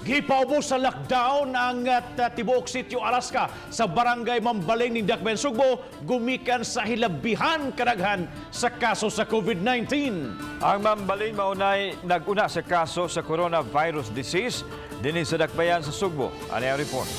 Gipaubos sa lockdown ang tibuok sitio Alaska sa barangay Mambaling ning Dakbayan Sugbo gumikan sa hilabihan kadaghan sa kaso sa COVID-19. Ang Mambaling maunay nag-una sa kaso sa coronavirus disease dinhi sa Dakbayan sa Sugbo. Ano ang report?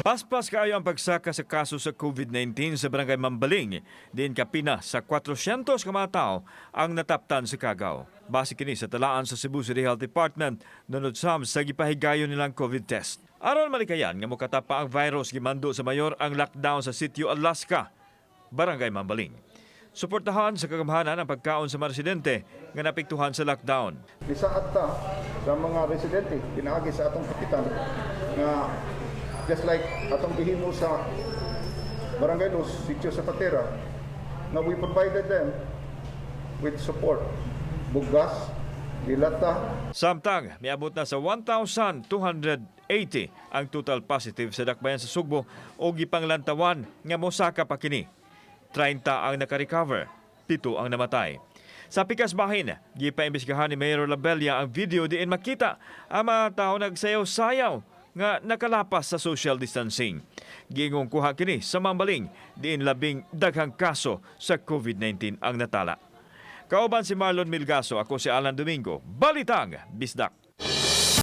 Paspas kaayo ang pagsaka sa kaso sa COVID-19 sa barangay Mambaling. Diin kapina sa 400 ka mga tao ang nataptan sa kagaw. Base kini sa talaan sa Cebu City Health Department, nunod sam sa gipahigayon nilang COVID test. Aron malikayan nga mokatapa ang virus, gimando sa mayor ang lockdown sa sitio Alaska, Barangay Mambaling. Suportahan sa kagamhanan ang pagkaon sa mga residente nga naapektuhan sa lockdown. Nisaad ta sa mga residente pinaagi sa atong kapitan nga just like atong gihimo sa Barangay Luz, Sitio Zapatera, nga we provided them with support. Bugas, dilata. Samtang, miabot na sa 1,280 ang total positive sa Dakbayan sa Sugbo o gipanglantawan nga mosaka pa kini. 30 ang nakarecover, 7 ang namatay. Sa pikas bahin, gipaimbestigahan ni Mayor Labella ang video diin makita ang mga tao nagsayaw-sayaw nga nakalapas sa social distancing. Giingong kuha kini sa Mambaling, diin labing daghang kaso sa COVID-19 ang natala. Kauban si Marlon Milgaso, ako si Alan Domingo. Balitang Bisdak.